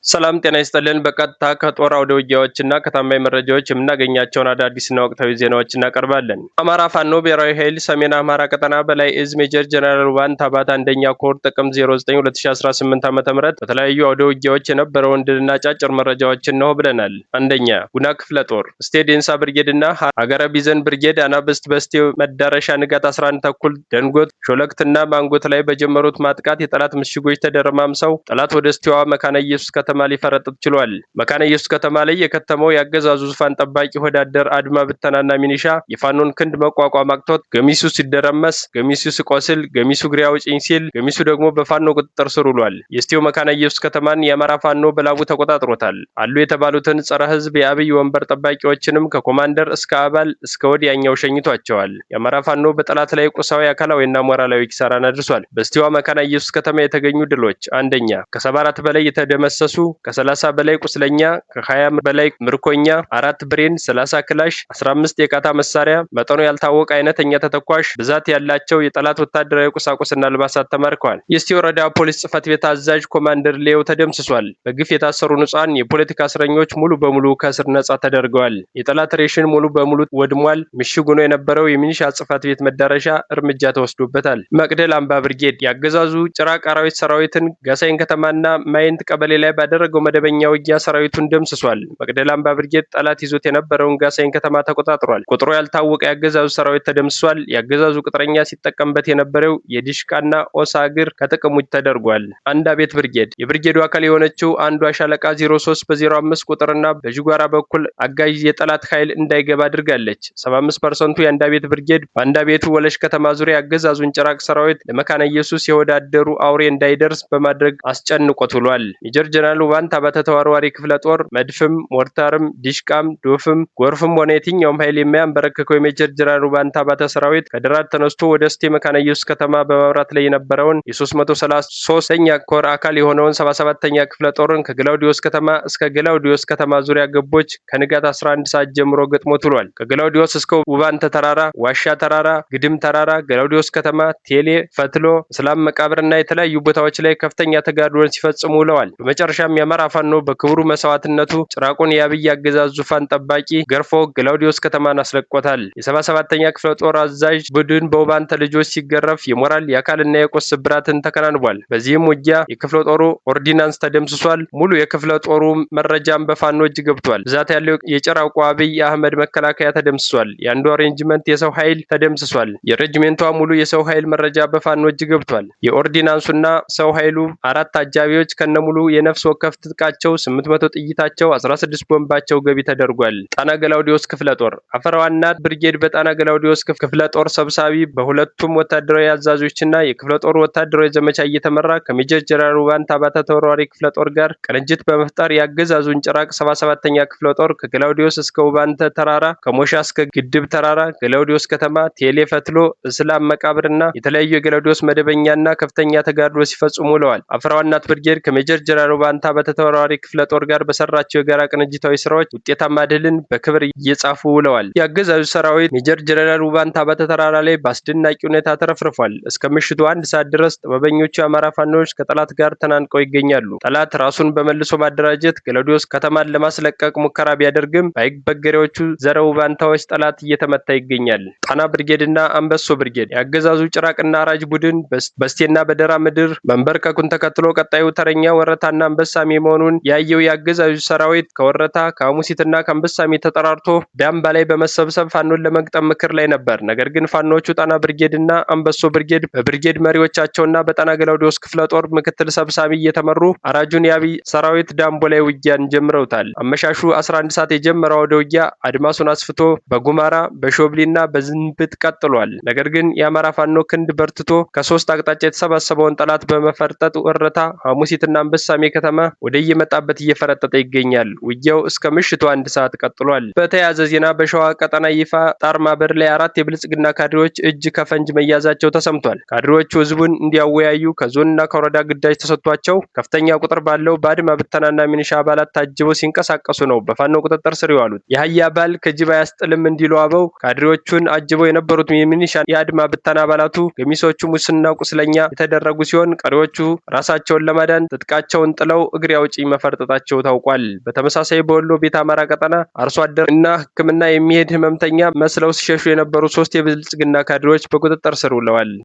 ሰላም ጤና ይስጥልን። በቀጥታ ከጦር አውደ ውጊያዎችና ከታማኝ መረጃዎች የምናገኛቸውን አዳዲስና ወቅታዊ ዜናዎች እናቀርባለን። አማራ ፋኖ ብሔራዊ ኃይል ሰሜን አማራ ቀጠና በላይ እዝ ሜጀር ጀነራል ውባንተ አባተ አንደኛ ኮር ጥቅምት 09 2018 ዓ.ም በተለያዩ አውደ ውጊያዎች የነበረውን ድልና አጫጭር መረጃዎችን ነው ብለናል። አንደኛ፣ ጉና ክፍለ ጦር እስቴ ዴንሳ ብርጌድ እና ሀገረ ቢዘን ብርጌድ አናብስት በስቴ መዳረሻ ንጋት 11:30 ደንጎት ሾለክትና ማንጎት ላይ በጀመሩት ማጥቃት የጠላት ምሽጎች ተደረማምሰው ጠላት ወደ እስቴዋ መካነ ኢየሱስ ከተማ ሊፈረጥጥ ችሏል። መካነ ኢየሱስ ከተማ ላይ የከተመው የአገዛዙ ዙፋን ጠባቂ ወዳደር አድማ ብተናና ሚኒሻ የፋኖን ክንድ መቋቋም አቅቶት ገሚሱ ሲደረመስ፣ ገሚሱ ሲቆስል፣ ገሚሱ ግሬ አውጪኝ ሲል፣ ገሚሱ ደግሞ በፋኖ ቁጥጥር ስር ውሏል። የእስቴው መካነ ኢየሱስ ከተማን የአማራ ፋኖ በላቡ ተቆጣጥሮታል። አሉ የተባሉትን ጸረ ሕዝብ የአብይ ወንበር ጠባቂዎችንም ከኮማንደር እስከ አባል እስከ ወዲያኛው ሸኝቷቸዋል። የአማራ ፋኖ በጠላት ላይ ቁሳዊ፣ አካላዊና ሞራላዊ ኪሳራን አድርሷል። በእስቴዋ መካነ ኢየሱስ ከተማ የተገኙ ድሎች፦ አንደኛ፣ ከ74 በላይ የተደመሰሱ፣ ከ30 በላይ ቁስለኛ፣ ከ20 በላይ ምርኮኛ፣ 4 ብሬን፣ 30 ክላሽ፣ 15 የቃታ መሳሪያ፣ መጠኑ ያልታወቀ አይነተኛ ተተኳሽ፣ ብዛት ያላቸው የጠላት ወታደራዊ ቁሳቁስና አልባሳት ተማርከዋል። የእስቴ ወረዳ ፖሊስ ጽሕፈት ቤት አዛዥ ኮማንደር ሌው ተደምስሷል። በግፍ የታሰሩ ንጹሐን የፖለቲካ እስረኞች ሙሉ በሙሉ ከእስር ነጻ ተደርገዋል። የጠላት ሬሽን ሙሉ በሙሉ ወድሟል። ምሽግ ሆኖ የነበረው የሚኒሻ ጽሕፈት ቤት መዳረሻ እርምጃ ተወስዶበታል። መቅደል አምባ ብርጌድ የአገዛዙ ጭራቅ አራዊት ሰራዊትን ጋሳይን ከተማና ማይንት ቀበሌ ላይ ባደረገው መደበኛ ውጊያ ሰራዊቱን ደምስሷል። መቅደላ አምባ ብርጌድ ጠላት ይዞት የነበረውን ጋሳይን ከተማ ተቆጣጥሯል። ቁጥሩ ያልታወቀ የአገዛዙ ሰራዊት ተደምስሷል። የአገዛዙ ቅጥረኛ ሲጠቀምበት የነበረው የዲሽቃና ኦሳ እግር ከጥቅም ውጭ ተደርጓል። አንድ አቤት ብርጌድ የብርጌዱ አካል የሆነችው አንዷ ሻለቃ 03 በ05 ቁጥርና በዥጓራ በኩል አጋዥ የጠላት ኃይል እንዳይገባ አድርጋለች። 75%ቱ የአንድ አቤት ብርጌድ በአንድ አቤቱ ወለሽ ከተማ ዙሪያ የአገዛዙን ጭራቅ ሰራዊት ለመካነ ኢየሱስ የወዳደሩ አውሬ እንዳይደርስ በማድረግ አስጨንቆት ውሏል። ሜጀር ጀነራል ውባንተ አባተ ተወርዋሪ ክፍለ ጦር መድፍም፣ ሞርታርም፣ ዲሽቃም፣ ዶፍም፣ ጎርፍም ሆነ የትኛውም ኃይል የማያንበረክከው የሜጀር ጀነራል ውባንተ አባተ ሰራዊት ከደራድ ተነስቶ ወደ እስቴ መካነ ኢየሱስ ከተማ በማምራት ላይ የነበረውን የ333ኛ ኮር አካል የሆነውን 77ኛ ክፍለ ጦርን ከገላውዲዮስ ከተማ እስከ ገላውዲዮስ ከተማ ዙሪያ ገቦች ከንጋት 11 ሰዓት ጀምሮ ገጥሞት ውሏል። ከገላውዲዮስ እስከ ውባንተ ተራራ፣ ዋሻ ተራራ፣ ግድም ተራራ፣ ገላውዲዮስ ከተማ፣ ቴሌ፣ ፈትሎ፣ እስላም መቃብርና የተለያዩ ቦታዎች ላይ ከፍተኛ ተጋድሎን ሲፈጽሙ ውለዋል። በመጨረሻም የአማራ ፋኖ በክብሩ መስዋዕትነቱ ጭራቁን የአብይ አገዛዝ ዙፋን ጠባቂ ገርፎ ገላውዲዮስ ከተማን አስለቅቆታል። የ77ኛ ክፍለ ጦር አዛዥ ቡድን በውባንተ ልጆች ሲገረፍ የሞራል፣ የአካልና የቁስ ስብራትን ተከናንቧል። በዚህም ውጊያ የክፍለ ጦሩ ኦርዲናንስ ተደምስሷል። ሙሉ የክፍለ ጦሩ መረጃም በፋኖ እጅ ገብቷል። ብዛት ያለው የጭራቁ አብይ አህመድ መከላከያ ተደምስሷል። የአንዷ ሬጅመንት የሰው ኃይል ተደምስሷል። የሬጅሜንቷ ሙሉ የሰው ኃይል መረጃ በፋኖ እጅ ገብቷል። የኦርዲናንሱና ሰው ኃይሉ 4 አጃቢዎች ከነሙሉ የነፍስ ወከፍ ትጥቃቸው፣ 800 ጥይታቸው፣ 16 ቦምባቸው ገቢ ተደርጓል። ጣና ገላውዲዮስ ክፍለ ጦር አፈራዋና ብርጌድ በጣና ገላውዲዮስ ክፍለ ጦር ሰብሳቢ በሁለቱም ወታደራዊ አዛዦችና የክፍለ ጦሩ ወታደራዊ ዘመቻ እየተመራ ከሜጀር ጀነራል ውባንተ አባተ ተወርዋሪ ክፍለ ጦር ጋር ቅንጅት በመፍጠር የአገዛዙን ጭራቅ 77ኛ ክፍለ ጦር ከገላውዲዮስ እስከ ውባንተ ተራራ፣ ከሞሻ እስከ ግድብ ተራራ፣ ገላውዲዮስ ከተማ፣ ቴሌ ፈትሎ፣ እስላም መቃብርና የተለያዩ የገላውዲዮስ መደበኛና ከፍተኛ ተጋድሎ ሲፈጽሙ ውለዋል። አፈራዋናት ብርጌድ ከሜጀር ጀነራል ውባንተ አባተ ተወርዋሪ ክፍለ ጦር ጋር በሰራቸው የጋራ ቅንጅታዊ ስራዎች ውጤታማ ድልን በክብር እየጻፉ ውለዋል። የአገዛዙ ሰራዊት ሜጀር ጀነራል ውባንተ አባተ ተራራ ላይ በአስደናቂ ሁኔታ ተረፍርፏል። እስከ ምሽቱ 1 ሰዓት ድረስ ጥበበኞቹ የአማራ ፋኖች ከጠላት ጋር ተናንቀው ይገኛሉ። ጠላት ራሱን በመልሶ ማደራጀት ገላውዲዮስ ከተማን ለማስለቀቅ ሙከራ ቢያደርግም በአይበገሬዎቹ ዘረ ውባንታዎች ጠላት እየተመታ ይገኛል። ጣና ብርጌድና አንበሶ ብርጌድ የአገዛዙ ጭራቅና አራጅ ቡድን በስቴና በደራ ምድር መንበርከኩን ተከትሎ ቀጣዩ ተረኛ ወረታና አንበሳሜ መሆኑን ያየው የአገዛዙ ሰራዊት ከወረታ፣ ከሐሙሲትና ከአንበሳሜ ተጠራርቶ ዳምባ ላይ በመሰብሰብ ፋኖን ለመግጠም ምክር ላይ ነበር። ነገር ግን ፋኖቹ ጣና ብርጌድ እና አንበሶ ብርጌድ በብርጌድ መሪዎቻቸውና በጣና ገላውዲዮስ ክፍለ ጦር ምክትል ሰብሳቢ እየተመሩ አራጁን የአብይ ሰራዊት ዳምቦ ላይ ውጊያን ጀምረውታል። አመሻሹ 11 ሰዓት የጀመረው አውደ ውጊያ አድማሱን አስፍቶ በጉማራ፣ በሾብሊና በዝንብት ቀጥሏል። ነገር ግን የአማራ ፋኖ ክንድ በርትቶ ከሶስት አቅጣጫ የተሰባሰበውን ጠላት በመፈርጠጥ ወረታ፣ ሐሙሲትና አንበሳሜ ከተማ ወደ የመጣበት እየፈረጠጠ ይገኛል። ውጊያው እስከ ምሽቱ 1 ሰዓት ቀጥሏል። በተያያዘ ዜና በሸዋ ቀጠና ይፋ ጣርማበር ላይ 4 የብልጽግና ካድሬዎች እጅ ከፈንጅ መያዛቸው ተሰምቷል። ካድሬዎቹ ህዝቡን እንዲያወያዩ ከዞንና ከወረዳ ግዳጅ ተሰጥቷቸው ከፍተኛ ቁጥር ባለው በአድማ ብተናና ሚኒሻ አባላት ታጅበው ሲንቀሳቀሱ ነው በፋኖ ቁጥጥር ስር የዋሉት። የአህያ ባል ከጅብ አያስጥልም እንዲሉ አበው ካድሬዎቹን አጅበው የነበሩት የሚኒሻ የአድማ ብተና አባላቱ ገሚሶቹ ሙስና ቁስለኛ የተደረጉ ሲሆን ቀሪዎቹ ራሳቸውን ለማዳን ትጥቃቸውን ጥለው እግሬ አውጪኝ መፈርጠጣቸው ታውቋል። በተመሳሳይ በወሎ ቤተ አማራ ቀጠና አርሶ አደር እና ሕክምና የሚሄድ ህመምተኛ መስለው ሲሸሹ የነበሩ 3 የብልጽግና ካድሬዎች በቁጥጥር ስር ውለዋል።